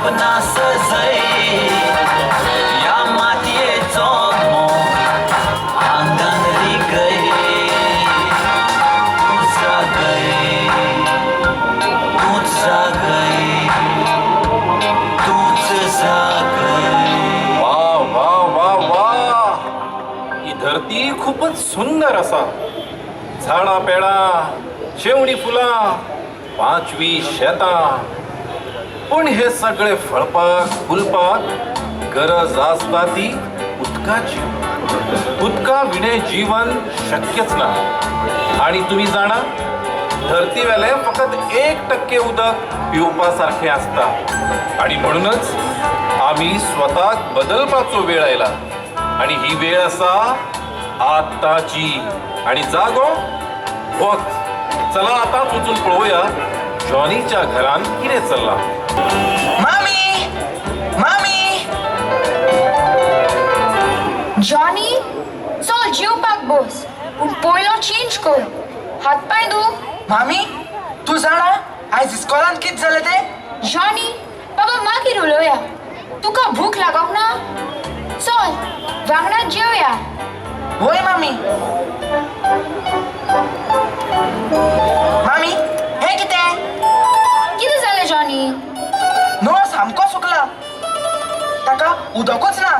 सपनां सजय ह्या मातयेचो मोग आंगान रिगय तूं जागय तूंच जागय तूंच जागय. वा वा वा वा, ही धरती खूपच सुंदर आसा. झाडां पेडां, शेवणी फुलां, पांचवी शेतां. पूण हे सगळे फळपाक फुलपाक गरज आसता ती उदकाची. उदका विणे जीवन शक्यच ना. आणि तुम्ही जाणा, धरती वेले फकत 1% उदक पिवपा सारखें आसता. आणि म्हणूनच आमी स्वताक बदलपाचो वेळ आयला आणि ही वेळ आसा आताची. आणि जागो होच. चला, आतांच वचून पळोवया जॉनीच्या घरान कितें चल्लां. मामी, मामी. जॉनी, चल जेवपाक बस, पूण पयलो चेंज कर, हात पांय धू. मामी, तूं जाणा आयज इस्कॉलान कित जालें तें? जॉनी बाबा, मागीर उलोवया. तुका भूक लागोंक ना? चल, वांगडा जेवया. वय मामी. मामी, हें कितें? कितें जालें जॉनी? नळ सामको सुकला, ताका उदकूच ना.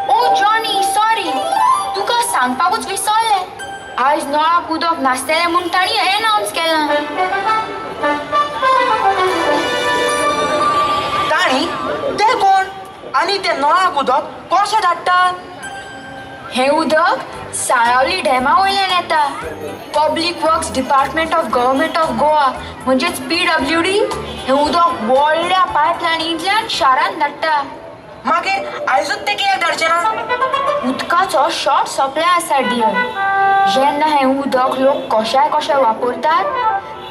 ओ जॉनी, सॉरी, तुका सांगपाकूच विसरलें. आयज नळाक उदक नासतलें म्हूण तांणी एनावन्स केलां. ताणी ते कोण आनी ते नळाक उदक कशें धाडटात? हें उदक साळावली डॅमा वयल्यान येता. Public Works Department of Government of Goa म्हणजेच पीडब्ल्यूडी हें उदक व्हडल्या पायपलायनींतल्यान शारांत धाडटा. मागीर आयजूच ते कित्याक धाडचे ना? उदकाचो शॉर्ट सप्लाय आसा डियर. जेन्ना हें उदक लोक कशाय कशे वापरतात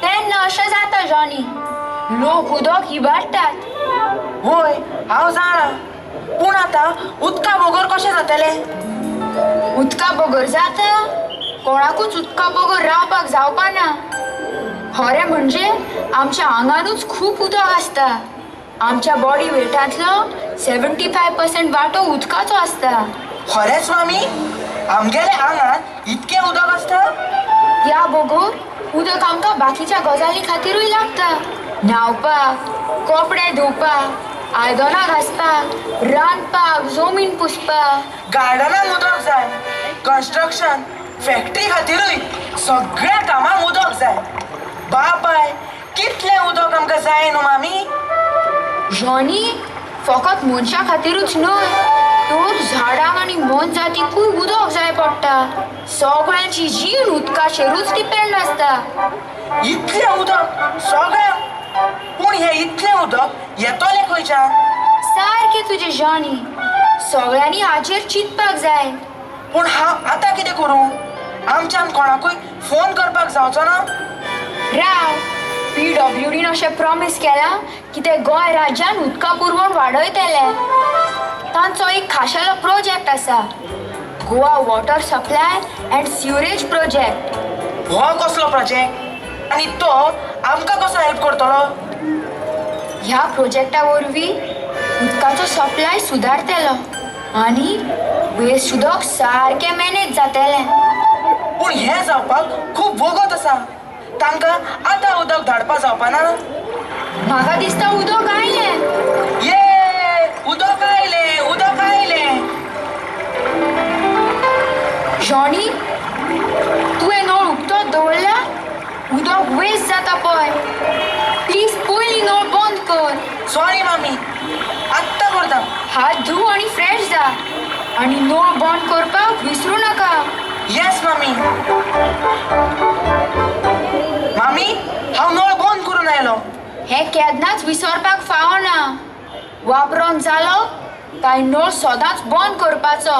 तेन्ना अशें जाता जॉनी. लोक उदक इबाडटात. वय, हांव जाणा, पूण आतां उदका बगर कशें जातलें? उदका बगर जाता? कोणाकूच उदका बगर रावपाक जावपा ना. खरें म्हणजे आमच्या आंगानूच खूब उदक आसता. आमच्या बॉडी वेटांतलो 75% वांटो उदकाचो आसता. खरेंच मामी? आमगेल्या आंगान इतकें उदक आसता? ह्या बगर उदक आमकां बाकीच्या गजाली खातीरूय लागता. न्हांवपाक, कपडे धुवपाक, आयदनां घांसपाक, रांदपाक, जमीन पुसपाक. गार्डनाक उदक जाय, कन्स्ट्रक्शन, फॅक्टरी खातीरूय, सगळ्या कामांक उदक जाय. बापाय, कितलें उदक आमकां जाय न्हू मामी? जॉनी, फकत मनशां खातीरूच न्हय तर झाडांक आनी मोनजातीकूय उदक जाय पडटा. सगळ्यांची जीण उदकाचेरूच डिपेंड आसता. इतलें उदक सगळ्यांक? पूण हें इतलें उदक येतलें खंयच्यान? सारकें तुजें जॉनी. सगळ्यांनी हाचेर चिंतपाक जाय. पूण हांव आतां कितें करूं? आमच्यान कोणाकूय फोन करपाक जावचो ना? राव, पीडब्ल्यूडीन अशें प्रॉमीस केलां की ते गोंय राज्यान उदका पुरवण वाडयतले. तांचो एक खाशेलो प्रोजेक्ट आसा, Goa water supply and sewerage project. हो कसलो प्रोजेक्ट आनी तो आमकां कसो हेल्प करतलो? ह्या प्रोजेक्टा वरवीं उदकाचो सप्लाय सुदारतलो आनी वेस्ट उदक सारकें मॅनेज जातलें. पूण हें जावपाक खूब वगत आसा. तांकां आतां उदक धाडपा जावपा ना? म्हाका दिसता उदक आयलें. ये, उदक आयलें, उदक आयलें. जॉनी, तुवें नळ उक्तोच दवरला, उदक वेस्ट जाता पळय. प्लीज पयलीं नळ बंद कर. सॉरी मामी, आत्तां करता. हात धू आनी फ्रेश जा आनी नळ बंद करपाक विसरूं नाका. येस मामी. मामी, हांव नळ बंद करून आयलो. हें केन्नाच विसरपाक फावना. वापरोन जालो काय नळ सदांच बंद करपाचो.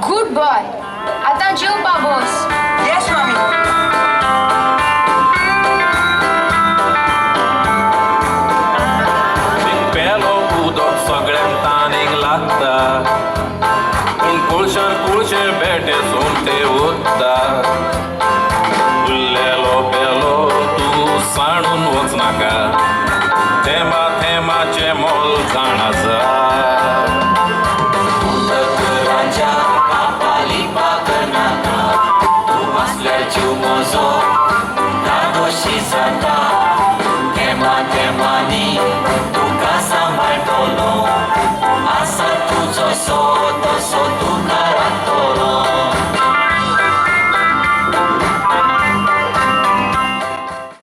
गूड बॉय, आतां जेवपा बस. येस मामी. पेलो उदक सगळ्यांक तानेक लागता, पूण कोळशान कोळशे बेटे सोमते उरता. उरलेलो पेलो तूं सांडून वचनाका, थेंबा थेंबाचें मोल. जसो तसो तूं ना रातलो.